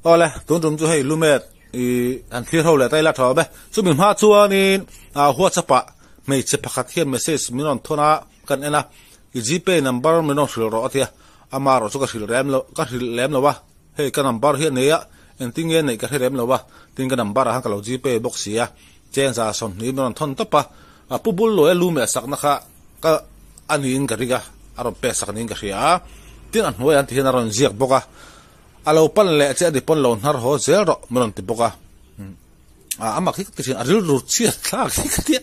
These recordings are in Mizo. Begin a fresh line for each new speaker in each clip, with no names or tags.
Awle, tun tum chu hei lumet i han thlir ho leh ta ila tha awm e. Chumi hma chuanin WhatsApp ah hmeichhe pakhat hian message min rawn thawn a, kan en a, i Gpay number min rawn hrilh rawh a ti a, ama erawh chu ka hrilh rem lo, ka hrilh lem lo a, hei ka number hi a nei a, engtin nge neih ka hre rem lo a, tin ka number ah khan ka lo Gpay bawk si a, chengza 20 min rawn thawn tawp a, a pu bul lawia lu meh sakna kha ka a niin ka ring a, a rawn pek sak niin ka hria a, tin a hnuaiah an ti hian a rawn ziak bawk a. A lo pan leh che a ni pawn lo hnar haw zel rawh min rawn ti bawk a. A mak hi ka ti thin, a rilru chhiat thlak hi ka ti a.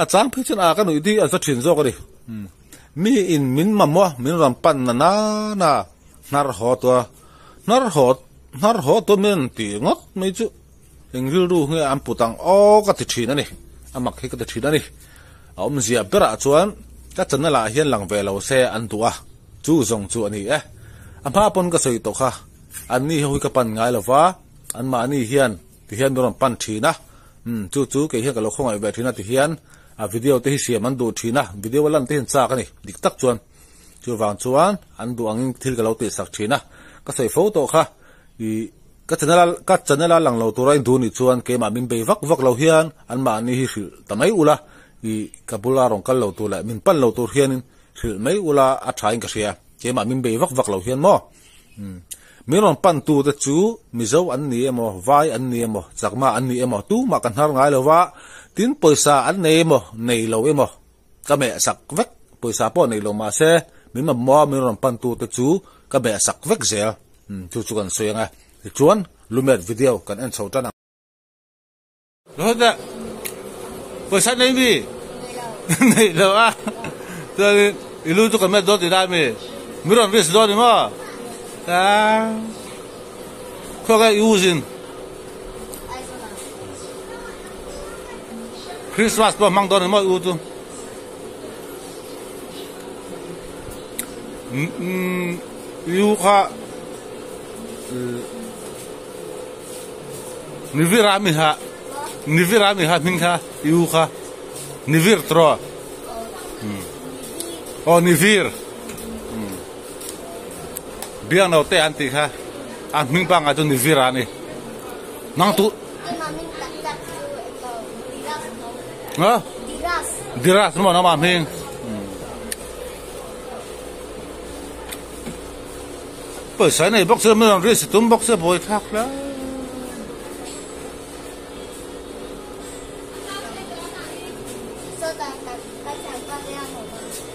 A chang phei chuan a ka nuih dih a za thin zawk a ni. Mi in min mamawh min rawn pan na nana hnar haw tua hnar haw hnar haw tua min rawn ti ngawt mai chu eng rilru nge an put ang aw ka ti thin a ni. A mak hi ka ti thin a ni. A awmzia berah chuan ka channel ah hian lang ve lo se an duh a. Chu zawng chu a ni e. A hma pawn ka sawi tawh kha, anni ho hi ka pan ngai lo va, anmahni hian ti hian min rawn pan thin a, umm chu chu kei hian ka lo khawngaih ve thin a ti hian a video te hi siam an duh thin a, video a lan te hian chak a ni dik tak chuan. Chuvang chuan an duh angin thil ka lo tihsak thin a, ka sawi fo tawh kha ih ka channel a ka channel a lang lo tura in duh nih chuan keimah min bei vak vak lo hian anmahni hi hrilh ta mai ula ih ka bula rawn kal lo tur leh min pan lo tur hianin Hrilh mai ula a tha in ka hria, keimah min bei vak vak lo hian maw? Umm. Min rawn pan tu te chu Mizo an ni emaw, Vai an ni emaw, Chakma an ni emaw tumah ka hnar ngai lo va, tin pawisa an nei emaw, nei lo emaw ka meh sak vek, pawisa pawh nei lo mahse min mamawh a min rawn pan tu te chu ka meh sak vek zel. Umm chu chu kan sawi ang e. Tichuan Lumet video kan en chho tan ang. Lohawt pawisa nei mi? Nei lo a. Chuanin i lu chu kan met dawn tih lai mi? Mi rawn risk dawn ni maw? A khaw ka i u zin. Christmas pawh hmang dawn ni maw i u chu? I u kha Nivir a mi kha Nivir a mi kha hming kha i u kha Nivir tiraw aw Nivir biang no te an tih kha a hming pangngai chu Nivir a ni nang tu Diras maw nangmah hming. Pawisa nei bawk se min rawn risk tum bawk se buai thlak hle.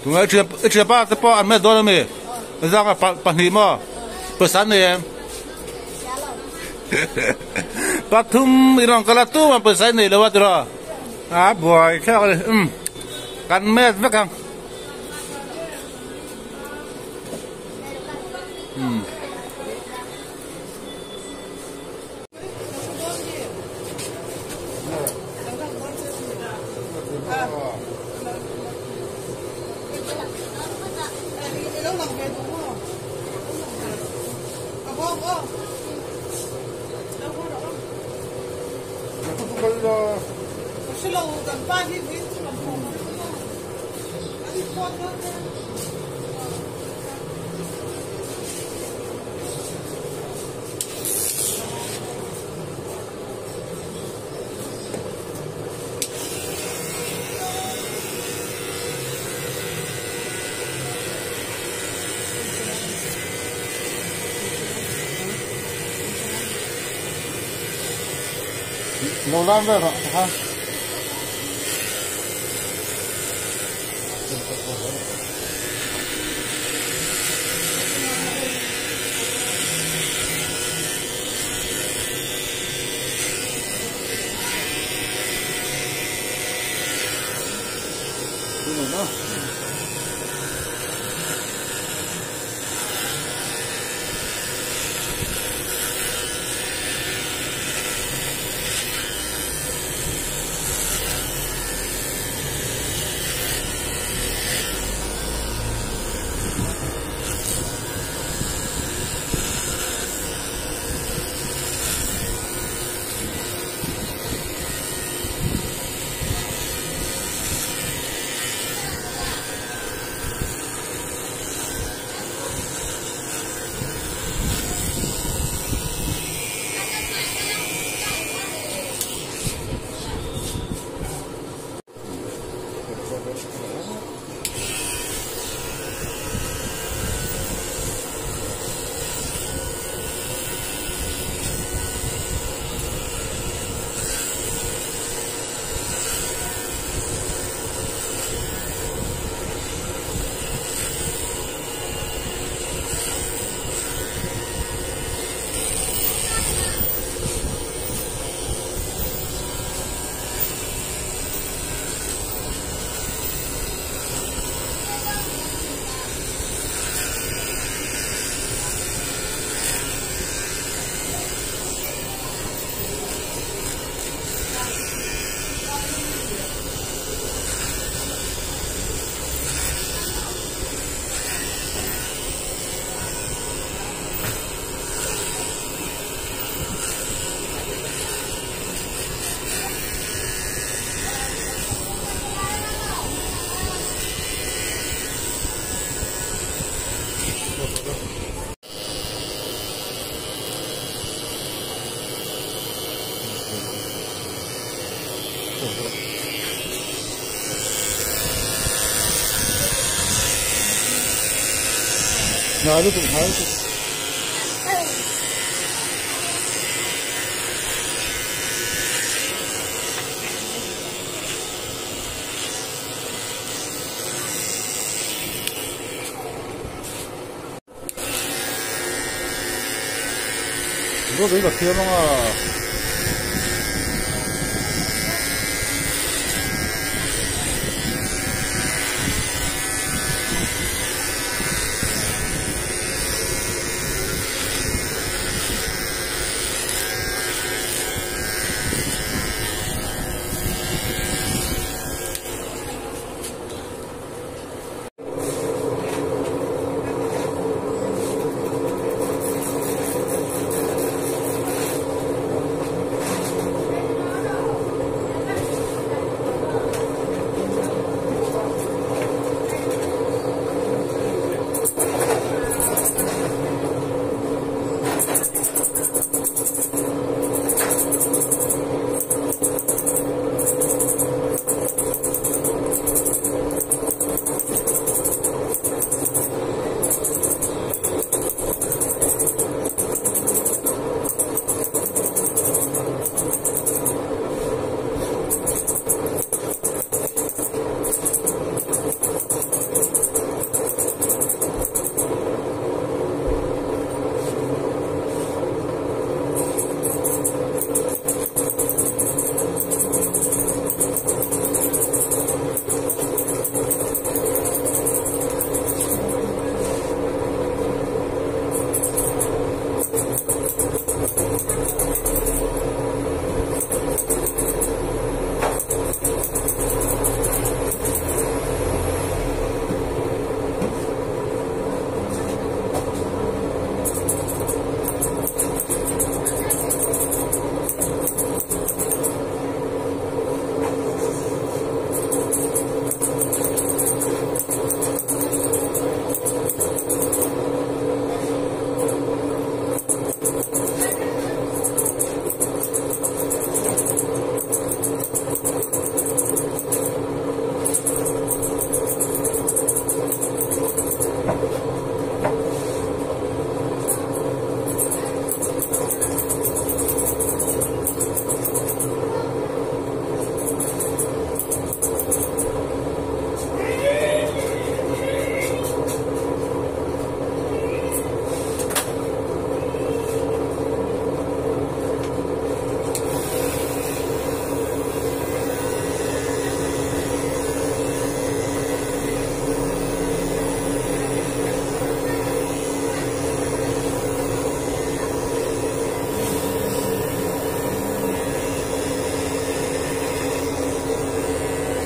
Tunge i thian i thianpa te pawh an met dawn ami? Zanga pahnih maw? Pawisa an nei em? Pathum i rawn kal a tumah pawisa i nei lo a tiraw? A buai thlak a ni. Umm kan met vek ang. Lo lan vel rawh kha. Hnai lutuk hnai lutuk. Dawt in ka thiam ang a.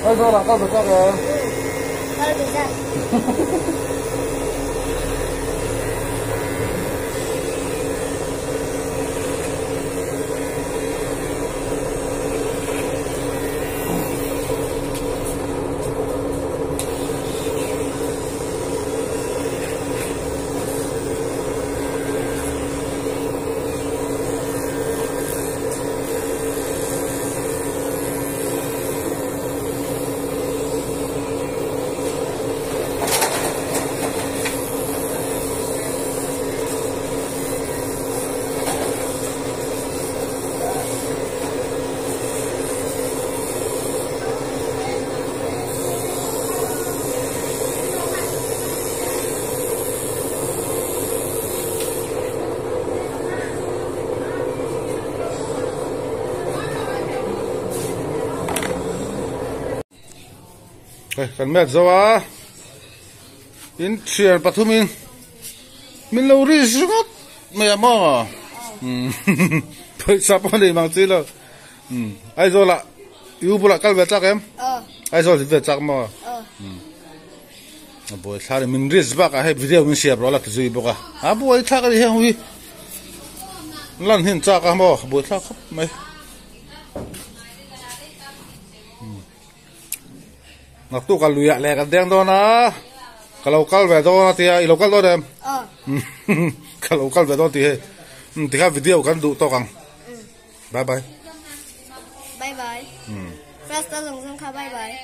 Aizawl ah kal ve chak em?
Kal ve chak.
Hei kan met zo a in thian pathum in min lo ri ringawt mai a maw pawisa pawh a nei mang chi lo Aizawl ah i u bulah kal ve chak em Aizawl zin ve chak maw a buai thlak a ni min risk bakah hei video min siam rawh a la ti zui bawk a a buai thlak a ni heng hi lan hin chak a maw a buai thlak khawp mai. Naktuk a luiah leh kan deng dawn a, ka lo kal ve dawn a tia, i lo kal dawn em? Ka lo kal ve dawn tih hei, tikhan video kan duh tawk ang. Bye bye.
Bye bye. First ta zawng zawng kha bye bye.